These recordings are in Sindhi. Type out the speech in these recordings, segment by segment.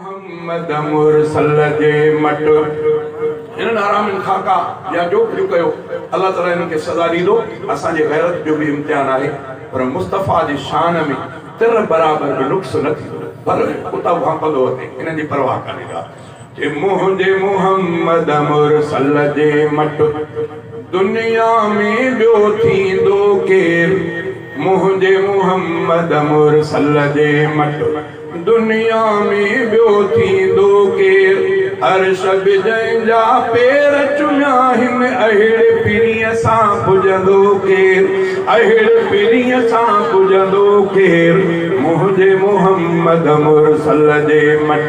محمد مرسل جي مٽ. هنن حرامين خاڪا يا جو ڪجهه ڪيو الله تعالي هنن کي سزا ڏيندو. اسان جي غيرت جو به امتحان آهي پر مصطفيٰ جي شان ۾ تر برابر به نقص نه ٿيندو ڀل ڪتا ڀانپندو وتي انهن جي پرواهه ڪانهي ڪا. چي منهنجي محمد مرسل جي مٽ دنيا ۾ ٻيو ٿيندو ڪير منهنجي محمد مرسل جي مٽ. دنيا ۾ ٻيو ٿيندو ڪير؟ عرش به جنهن جا پير چميا هن اهڙي پرينء سان پڄندو ڪير؟ اهڙي پرينء سان پڄندو ڪير؟ منهنجي محمد مرسل جي مٽ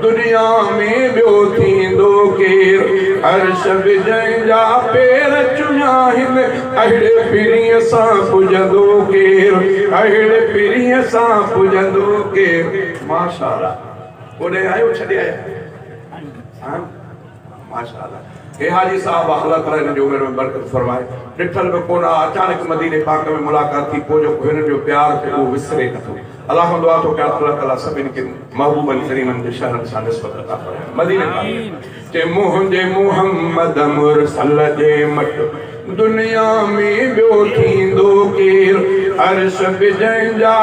دنيا ۾ ٻيو ٿيندو ڪير؟ عرش به جنهن جا پير چميا هن اهڙي پرينء سان پڄندو ڪير، اهڙي پرينء سان پڄندو ڪير. ماشاءالله ڪوڏهن آيو ڇڏي آيا آهن ماشاءالله هي حاجي صاحب آ الله تعالي هنن جي عمر ۾ برڪت فرمائي ڏٺل به ڪونه آ اچانڪ مديني پاڪ ۾ ملاقات ٿي پوء جيڪو هنن جو پيار ٿيو اهو وسري نٿو الله کان دعا ٿو ڪيان ته الله تعالي سڀني کي محبوبن ڪريمن جي شهرن سان نسبت عطا فرمائي مديني پاڪ چي منهنجي محمد مرسل جي مٽ دنيا ۾ ٻيو ٿيندو ڪير عرش به جنهن جا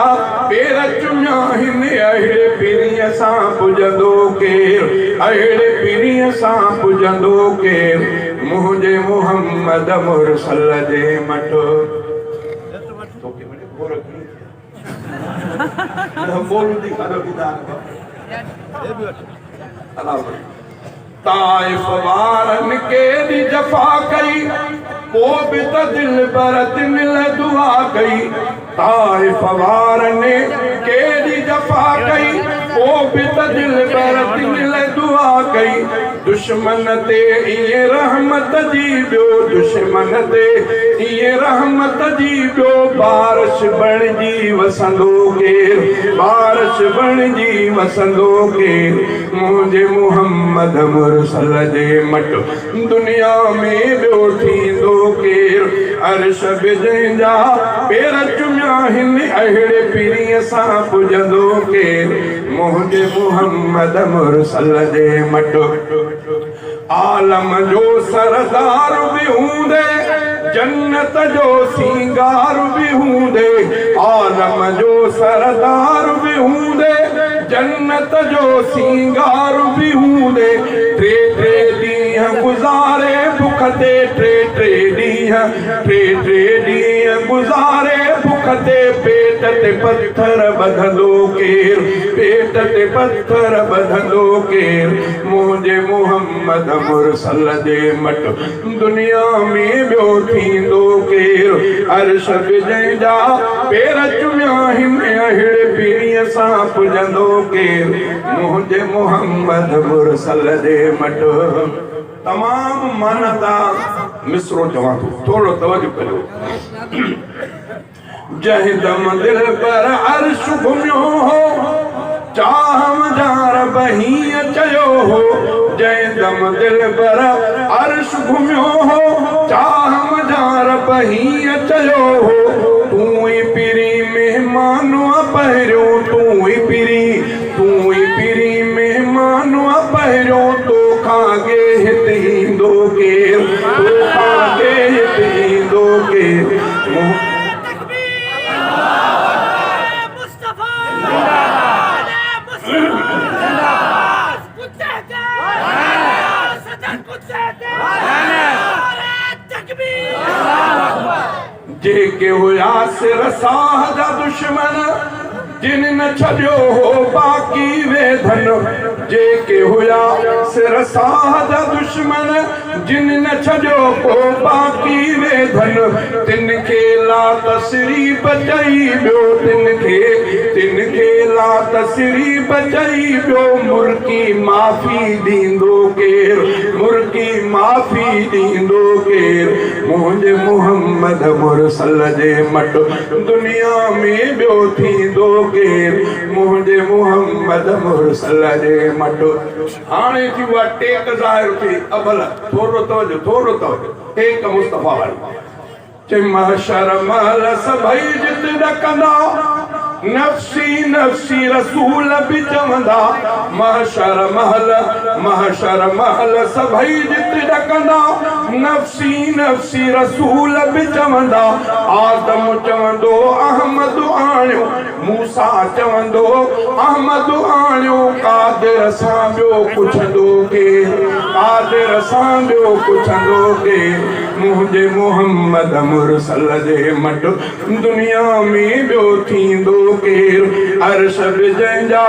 پير چميا هن اهڙي پرينء سان پڄندو ڪير اهڙي پرينء سان پڄندو ڪير منهنجي محمد مرسل جي مٽ توکي وڃي گهور گهڻي ٿي آهي مولودي کاڌو پيتا آهن طائف وارن ڪيڏي جفا ڪئي، پوء به ته دلبر تن لئه دعا ڪئي. طائف وارن ڪيڏي جفا ڪئي، پوء به ته دلبر تن لئه دعا ڪئي. دشمن تي ائين رحمت جي ٻيو دشمن تي ائين رحمت جي ٻيو بارش بڻجي وسندو ڪير بارش بڻجي وسندو ڪير. منهنجي محمد مرسل جي مٽ دنيا ۾ ٻيو ٿيندو ڪير؟ عرش به جنهن جا پير چميا هن اهڙي پرينء سان پڄندو ڪير؟ منهنجي محمد مرسل جي مٽ عالم جو سردار به هوندي جنت جو سينگار به هوندي عالم جو سردار به هوندي جنت جو سينگار به هوندي ٽي ٽي ڏينهن گذاري بک تي ٽي ٽي ڏينهن ٽي ٽي ڏينهن گذاري بک تي پيٽ تي پٿر ٻڌندو ڪير پيٽ تي پٿر ٻڌندو ڪير منهنجي محمد مرسل جي مٽ دنيا ۾ ٻيو ٿيندو ڪير؟ عرش به جنهن جا پير چميا هن اهڙي پرينء سان پڄندو ڪير؟ منهنجي محمد مرسل جي مٽ. تمام معنيٰ دار مصرعو چوان ٿو ٿورڙو توجه ڪجو. جنهن دم دلبر عرش گهميو هو، چاهه منجهان رب هيئن چيو هو، جنهن دم دلبر عرش گهميو هو، چاهه منجهان رب هيئن چيو هو، تون ئي پرين مهمان آ پهريون، تون ئي پرين، تون ئي پرين مهمان آ پهريون، توکان اڳي هت ايندو ڪير، توکان اڳي هت ايندو ڪير. جيڪي هيا سر ساهه جا دشمن، جن نه ڇڏيو هو باقي ويڌن. جيڪي هيا سر ساهه جا دشمن، جن نه ڇڏيو ڪو باقي ويڌن، تن کي لا تثريب چئي ٻيو، تن کي، تن کي لا تثريب چئي ٻيو، مرڪي معافي ڏيندو ڪير، مرڪي معافي ڏيندو ڪير، منهنجي محمد مرسل جي مٽ دنيا ۾ ٻيو ٿيندو ڪير، منهنجي محمد مرسل جي مٽ. هاڻي ٿي اها ٽيڪ ظاهر ٿئي ابل ٿورڙو توجه ٿورڙو توجه ٽيڪ مصطفيٰ واري چي محشر مهل سڀئي جت ڏڪندا نفسي نفسي رسول به چوندا، محشر مهل محشر مهل سڀئي جت ڏڪندا، نفسي نفسي رسول به چوندا، آدم چوندو احمد آڻيو، موسيٰ چوندو احمد آڻيو، قادر سان ٻيو پڇندو ڪير، قادر سان ٻيو پڇندو ڪير، منهنجي محمد مرسل جي مٽ دنيا ۾ ٻيو ٿيندو ڪير؟ عرش به جنهن جا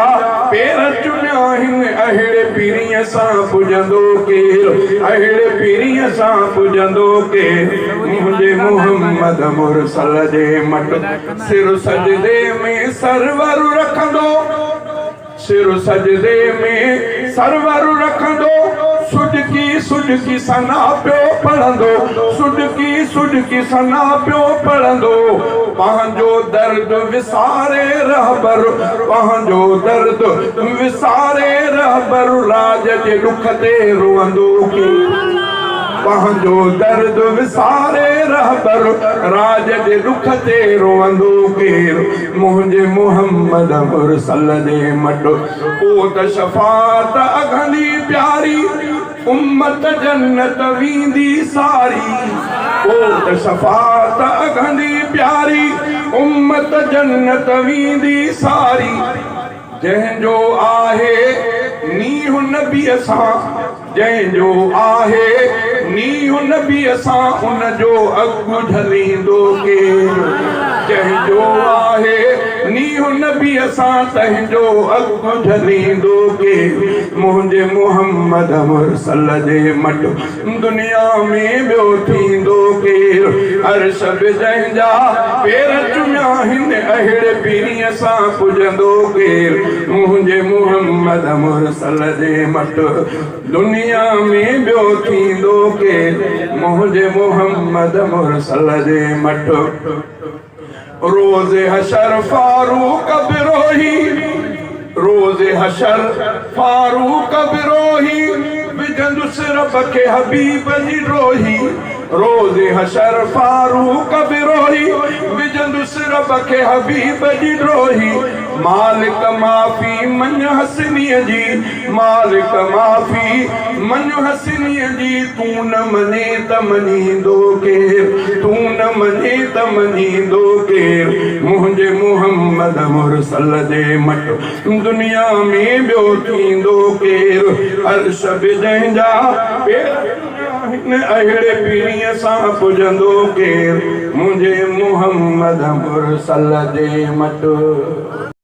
پير چميا آهن، اهڙي پرينء سان پڄندو ڪير؟ اهڙي پرينء سان پڄندو ڪير؟ منهنجي محمد مرسل جي مٽ سر سجدي ۾ سرور رکندو. سر سجدي ۾ سرور رکندو، سڏڪي سڏڪي ثنا پيو پڙهندو، سڏڪي سڏڪي ثنا پيو پڙهندو، پنهنجو درد وساري رهبر، پنهنجو درد وساري رهبر، راڄ جي ڏک تي روئندو ڪير. پنهنجو درد وساري رهبر، راڄ جي ڏک تي روئندو ڪير؟ منهنجي محمد مرسل جي مٽ، پوء ته شفاعت اگهندي پياري، امت جنت ويندي ساري، پوء ته شفاعت اگهندي پياري، امت جنت ويندي ساري. جنهن جو آهي نينهن نبيء سان، جنهن جو آهي نينهن نبيء سان، ان جو اڳ جهليندو ڪير؟ جنهن جو آهي نينهن نبيء سان، تنهن جو اڳ جهليندو ڪير؟ منهنجي محمد مرسل جي مٽ دنيا ۾ ٻيو ٿيندو ڪير؟ عرش به جنهن جا پير چميا هن، اهڙي پرينء سان پڄندو ڪير؟ منهنجي محمد مرسل جي مٽ دنيا ۾ ٻيو ٿيندو ڪير؟ منهنجي محمد مرسل جي مٽ. روز حشر فاروق بروهي، روز حشر فاروق بروهي، وجهندس رب کي حبيب جي ڊوهي، روز حشر فاروق بروهي، وجهندس رب کي حبيب جي ڊوهي، مالڪ معافي مڃ حسنيء جي، مالڪ معافي مڃ حسنيء جي، تون نه مڃين ته مڃيندو ڪير، تون نه مڃين ته مڃيندو ڪير، منهنجي محمد مرسل جي مٽ دنيا ۾ ٻيو ٿيندو ڪير، عرش به جنهن جا پير آهن، اهڙي پرينء سان پڄندو ڪير، منهنجي محمد مرسل جي مٽ.